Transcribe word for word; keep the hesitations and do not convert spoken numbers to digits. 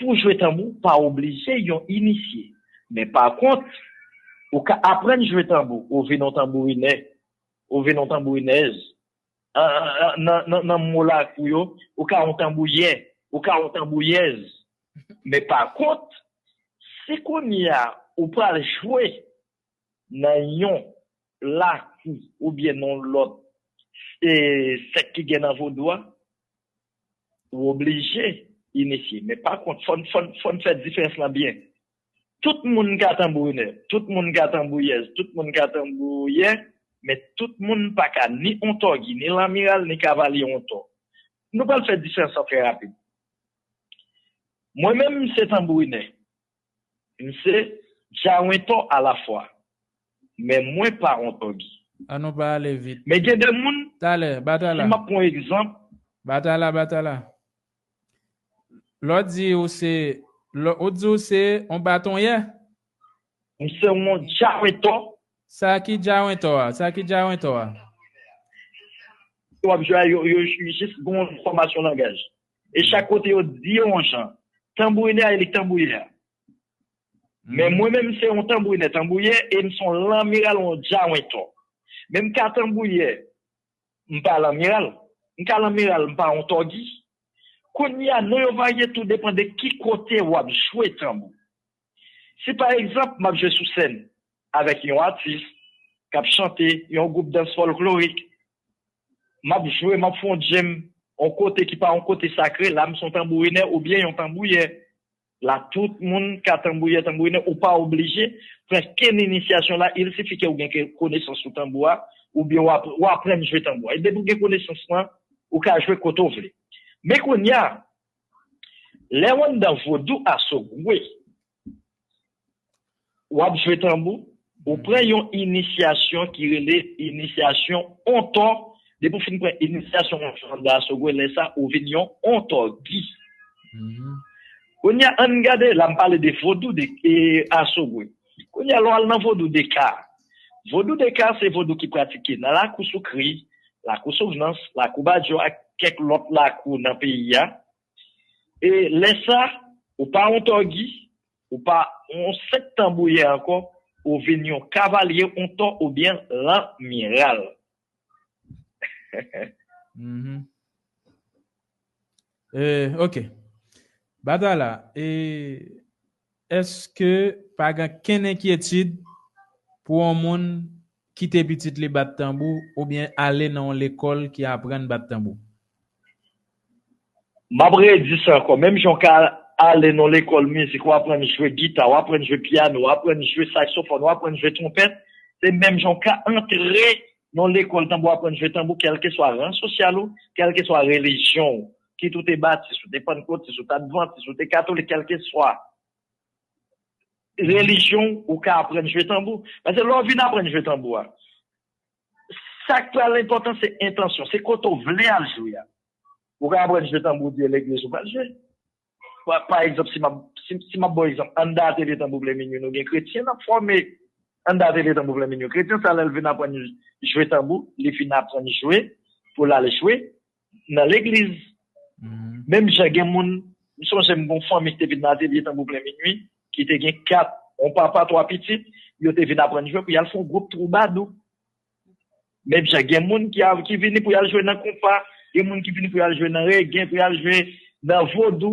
Pou jwe tanbou, pa oblije yon inisye. Men pa kont, ou ka aprann jwe tanbou, ou vin yon tanbourinè, ou vin yon tanbourinèz. An, an, an, nan, nan, nan mo lakou yo, ou ka yon tanbouyè, ou ka yon tanbouyèz. Men pa kont, si kounye a ou pral jwe nan yon lakou oubyen nan lòt e, sèk ki gen nan vodou a, ou oblije inisye. Men pa kont, fò n, fò n, fò n fè diferans lan byen. Tout moun ka tanbourinè, tout moun ka tanbouyèz, tout moun ka tanbouyè, men tout moun pa ka ni ontògi, ni lanmiral, ni kavalye ontò. Nou pral fè diferans lan trè rapid. Mwen menm, m se tanbourinè. M se djawentò alafwa. Men mwen pa ontògi. An nou pa ale vit. Men gen de moun, talè, batala. Si m ap pran yon egzanp. Batala, batala. Lè w di ou se, lè w di ou se yon batonyè? M se yon djawentò. Sa ki djawentò a? Sa ki djawentò a? W ap jwe a, yo, yo, yo jis gen yon fòmasyon langaj. E chak kote yo di yo yon jan. Tanbourinè a, e li k tanbouyè a. Men mwen menm, se yon tanbourinè, tanbouyè, e m se yon lanmiral, yon djawentò. Men m ka tanbouyè, m pa lanmiral. M ka lanmiral, m pa ontògi. Kounye a, non yo varye tou depann de ki kote w ap jwe tanbou. Si pa egzanp, m ap jwe sou sèn avèk yon atis k ap chante, yon gwoup dans fòlklorik, m ap jwe, m ap fè yon djem, yon kote ki pa yon kote sakre, la m se yon tanbourinè oubyen yon tanbouyè. La tout moun ka tanbouyè, tanbourinè, ou pa oblije pran kenn inisyasyon la, il sifi ke ou gen ke konesans sou tanbou a, oubyen w ap, w aprann jwe tanbou a. E depi w gen konesans lan, ou ka jwe kote w vle. Men kounye a, lè w anndan vodou asogwe, w ap jwe tanbou, ou pran yon inisyasyon ki rele inisyasyon ontò. Depi w fin pran inisyasyon ontò anndan asogwe, lè sa, ou vin yon ontògi. Kounye a, ann gade, la m pale de vodou de, e, asogwe. Kounye a, lè w al nan vodou de ka. Vodou de ka, se vodou ki pratike nan lakou Soukri, lakou Souvnans, lakou Badjo ak kèk lòt lakou nan peyi a. E lè sa, ou pa ontògi, ou pa yon senp tanbouyè ankò, ou vin yon kavalye ontò oubyen lanmiral. Mhm. Eh, ok. Batala, e èske pa gen kenn enkyetid pou yon moun kite pitit li bat tanbou oubyen ale nan yon lekòl ki aprann bat tanbou? M ap redi sa ankò. Menm jan w ka ale nan lekòl mizik, w aprann jwe gita, w aprann jwe pyano, w aprann jwe saksofòn, w aprann jwe twonpèt, se menm jan w ka antre nan lekòl tanbou, w aprann jwe tanbou, kèlkeswa ran sosyal ou, kèlkeswa relijyon ou, kit ou te batis, ou te pannkotis, ou te advantis, ou te katolik, kèlkeswa relijyon, ou ka aprann jwe tanbou. Paske lè w vin aprann jwe tanbou a, sa k pral enpòtan, se entansyon, se kote w vle al jwe a. Ou ka aprann jwe tanbou, w di e legliz ou pral jwe. Pa, pa egzanp, si m ap, si, si m ap ba w egzanp, anndan atelye tanbou Plen Minwi, nou gen kretyen n ap fòme. Anndan atelye tanbou Plen Minwi, kretyen sa, lè l vin aprann jwe tanbou, li fin aprann jwe pou l al jwe nan legliz. Menm jan gen moun, m sonje m gen yon fanmi ki te vin nan atelye tanbou Plen Minwi, ki te gen kat, yon papa, twa pitit, yo te vin aprann jwe pou y al fè yon gwoup twoubadou. Menm jan gen moun ki, a- ki vini pou y al jwe nan konpa, gen moun ki vini pou y al jwe nan regen, pou y al jwe nan vodou.